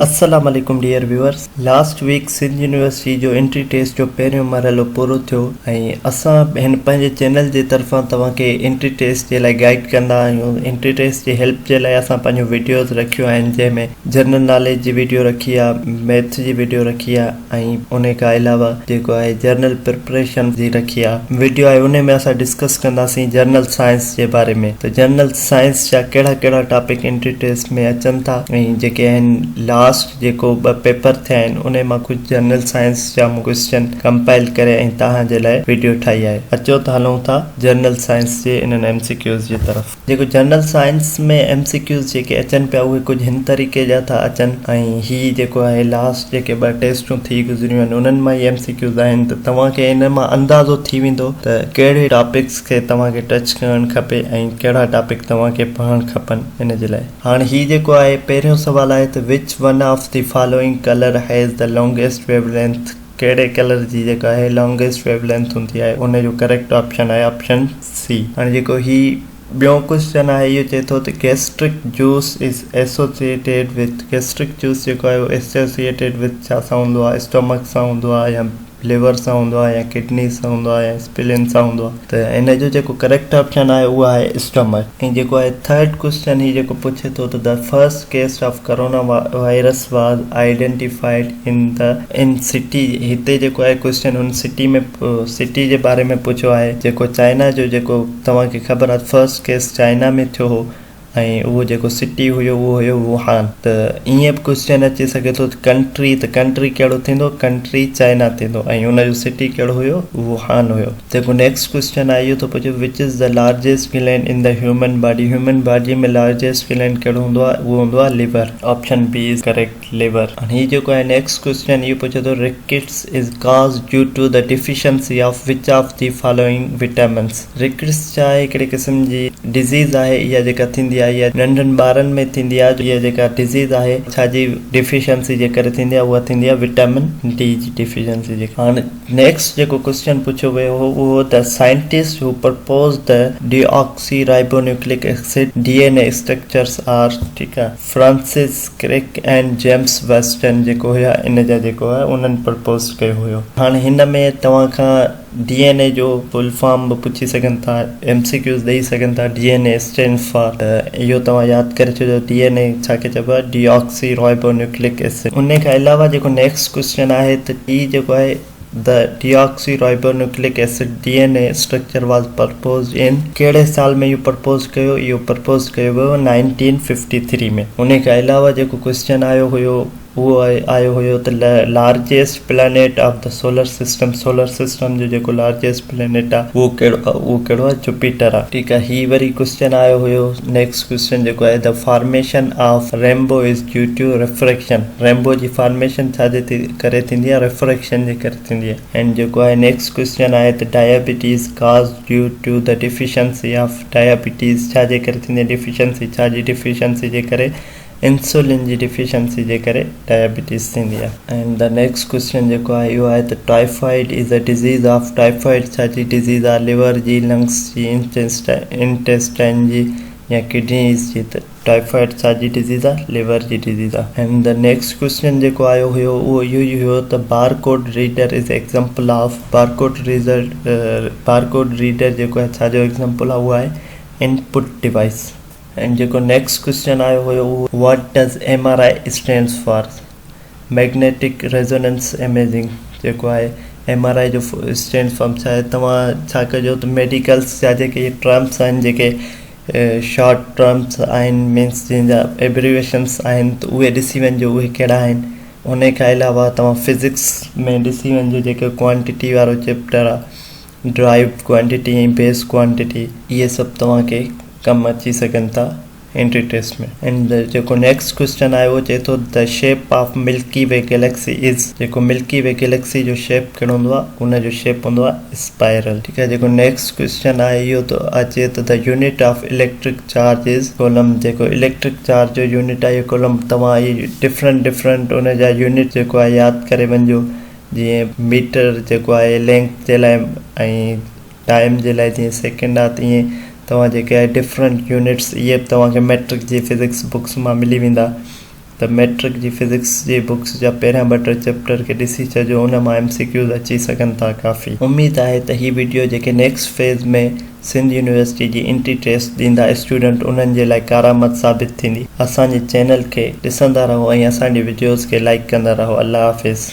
السلام عليڪم dear viewers last week Sindh university جو انٽري ٽيسٽ جو پهريون مرحلو پورو ٿيو ۽ اسان هن پنهنجي چينل جي طرفان توهان کي انٽري ٽيسٽ جي لاء گائيڊ ڪندا آهيون انٽري ٽيسٽ جي هيلپ جي لاء اسان پنهنجون وڊيوز رکيون آهن جنهن ۾ جنرل ناليج جي وڊيو رکي آهي ميٿ جي وڊيو رکي آهي ۽ انهي کان علاوه جيڪو آهي جرنل پرپريشن جي رکي آ وڊيو آهي انهي ۾ اسان ڊسڪس ڪنداسين جرنل سائنس جي باري ۾ ته جرنل سائنس جا ڪهڙا ڪهڙا ٽاپڪ انٽري ٽيسٽ ۾ اچن ٿا ۽ جيڪي آهن لاسٽ جيڪو ٻه پيپر ٿيا آهن انهي مان ڪجهه جرنل سائنس جا مون ڪوئسچن ڪمپائل ڪري ۽ توهان جي لاء وڊيو ٺاهي آهي اچو ته هلون ٿا جرنل سائنس جي انهن ايم سي ڪيوز جي طرف. جيڪو general science ۾ M C Qs جيڪي اچن پيا اهي ڪجهه هن طريقي جا ٿا اچن ۽ هي جيڪو آهي لاسٽ جيڪي ٻه ٽيسٽون ٿي گذريون آهن انهن مان ئي ايم سي ڪيوز آهن ته توهان کي ان مان اندازو ٿي ويندو ته ڪهڙي ٽاپڪس کي توهان کي ٽچ ڪرڻ کپي ۽ ڪهڙا ٽاپڪ توهان کي پڙهڻ کپن ان جي لاء هاڻ هي جيڪو آهي پهريون سوال آهي ته which one of the following colour has the longest wavelength ڪهڙي ڪلر جي جيڪا آهي لانگيسٽ ويو لينٿ هوندي آهي ان جو ڪريڪٽ آپشن آهي آپشن سي. هاڻي جيڪو هي ٻيون ڪوئسچن آهي اهو چئي ٿو ته gastric juice is associated with gastric juice جيڪو آهي اهو ايسوسيئيٽيڊ وٿ ڇا سان هوندو آهي اسٽومڪ سان هوندو آهي يا ليور سان هوندو آهي يا ڪڊني سان هوندو آهي يا اسپلين سان هوندو آهي ته ان جو جيڪو ڪريڪٽ آپشن آهي اهو آهي اسٽومڪ ۽ جيڪو آهي ٿرڊ ڪوئسچن هي جيڪو پڇي ٿو ته the first case of corona virus was identified in the in city هتي جيڪو آهي ڪوئسچن هن سٽي ۾ سٽي جي باري ۾ پڇيو آهي جيڪو چائنا جو جيڪو توهان کي خبر آهي فرسٽ ڪيس چائنا ۾ ٿيو هو ۽ اهو جيڪو سٽي هيو اهو هيو ووهان ته ائين به ڪوئسچن اچي سگهي ٿو ته ڪنٽري ته ڪنٽري ڪهڙو ٿيندو ڪنٽري چائنا ٿيندو ۽ ان جو سٽي ڪهڙو هيو ووهان هيو جيڪو نيڪسٽ ڪوئسچن آهي اهو ٿو پڇي which is the largest gland in the human body human body ۾ largest gland ڪهڙو هوندو آهي اهو هوندو آهي liver option B is correct liver. هاڻي هي جيڪو آهي نيڪسٽ ڪوئسچن اهو پڇي ٿو rickets is cause due to the deficiency of which of the following vitamins rickets ڇا آهي هڪڙي قسم جي ڊزيز آهي اها جيڪا ٿيندي آهي اها ننڍن ٻارن ۾ ٿيندي آهي اها جيڪا ڊزيز آهي ڇا جي ڊيفيشنسي جي ڪري ٿيندي آهي اها ٿيندي آهي وٽامن ڊي جي ڊيفيشنسي جي هاڻي نيڪسٽ جيڪو ڪوئسچن پڇيو ويو هو اهو the scientist who propose the deoxyribonucleic acid D N A structures are ٺيڪ آهي فرانسس ڪرڪ ۽ جيمس ويسٽن جيڪو هيا ان جا جيڪو آهي انهن پرپوز ڪيو هيو. هاڻي هن ۾ توهان کان ڊي اين اي جو فل فارم به پڇي سگهن ٿا ايم سي ڪيوز ڏئي سگهن ٿا D N A stands for ته اهو توهان ياد ڪري ڇڏيو ڊي اين اي ڇا کي چئبو آهي ڊي آڪسي رائبو نيوڪليڪ ايسڊ. ان کان علاوه جيڪو نيڪسٽ ڪوئسچن آهي ته هي جيڪو آهي The deoxyribonucleic acid, DNA, structure was proposed in ڪهڙي سال ۾ اهو پرپوز ڪيو؟ اهو پرپوز ڪيو ويو 1953 ۾. انهي کان علاوه جيڪو ڪوئسچن آيو هيو اهو آيو هيو ته largest planet of the solar system solar system جو جيڪو لارجيسٽ پلينيٽ آهي اهو ڪهڙو آهي اهو ڪهڙو آهي جوپيٽر آهي ٺيڪ آهي هي وري ڪوئسچن آيو هيو نيڪسٽ ڪوئسچن جيڪو آهي the formation of rainbow is due to refraction rainbow جي فارميشن ڇا جي ڪري ٿيندي آهي ريفريڪشن جي ڪري ٿيندي آهي اينڊ جيڪو آهي نيڪسٽ ڪوئسچن آهي ته diabetes cause due to the deficiency of diabetes ڇا جي ڪري ٿيندي آهي ڊيفيشنسي ڇا جي ڊيفيشنسي جي ڪري انسولين جي ڊيفيشنسي جي ڪري ڊائبيٽيز ٿيندي آهي اينڊ the next question جيڪو آهي اهو آهي ته typhoid is a disease of typhoid ڇا جي ڊزيز آهي ليور جي لنگس جي انٽيسٽائن جي يا ڪڊنيز جي ته ٽائيفائيڊ ڇا جي ڊزيز آ ليور جي ڊزيز آ اينڊ the next question جيڪو آيو هيو اهو اهو ئي هيو ته bar code reader is example of bar code reader bar code reader جيڪو آهي ڇا جو ايگزامپل آ اهو آهي انپٽ ڊوائس اينڊ جيڪو نيڪسٽ ڪوئسچن آيو هيو اهو what does M R I stands for magnetic resonance imaging جيڪو آهي ايم آر I جو اسٽينڊ فارم ڇا آهي توهان ڇا ڪجو ته ميڊيڪلس جا جيڪي ٽرمس آهن جيڪي شارٽ ٽرمس آهن مينس جنهن جا ايبريويشنس آهن ته اهي ڏسي وڃجو اهي ڪهڙا آهن ان کان علاوه توهان فزڪس ۾ ڏسي وڃجو جيڪو ڪوانٽٽي وارو چيپٽر آهي ڊرائيو ڪوانٽٽي ۽ بيس ڪوانٽٽي اهي سڀ توهان کي ڪم اچي سگهن ٿا انٽري ٽيسٽ ۾. اينڊ جيڪو نيڪسٽ ڪوئسچن آهي اهو چئي ٿو the shape of Milky Way galaxy is جيڪو ملڪي وي گيليڪسي جو شيپ ڪهڙو هوندو آهي ان جو شيپ هوندو آهي اسپائرل ٺيڪ آهي جيڪو نيڪسٽ ڪوئسچن آهي اهو ٿو اچي ته the unit of electric charge is coulomb جيڪو اليڪٽرڪ چارج جو يونٽ آهي اهو ڪولم توهان اهي ڊفرنٽ ڊفرنٽ ان جا يونٽ جيڪو آهي ياد ڪري وڃجو جيئن ميٽر جيڪو آهي لينگٿ جي لاء ۽ ٽائيم جي لاء جيئن سيڪنڊ آ تيئن توهان جيڪي آهي ڊفرنٽ يونٽس اهي به توهان کي ميٽرڪ جي فزڪس بڪس مان ملي ويندا. ته ميٽرڪ جي فزڪس جي بڪس جا پهريان ٻه ٽي چيپٽر کي ڏسي ڇڏجو ان مان ايم سي ڪيوز اچي سگهن ٿا ڪافي. اميد آهي ته هي وڊيو جيڪي نيڪسٽ فيز ۾ سنڌ يونيورسٽي جي انٽري ٽيسٽ ڏيندا اسٽوڊنٽ انهن جي لاء ڪارآمد ثابت ٿيندي. اسان جي چينل کي ڏسندا رهو ۽ اسان جي وڊيوز کي لائيڪ ڪندا رهو الله حافظ.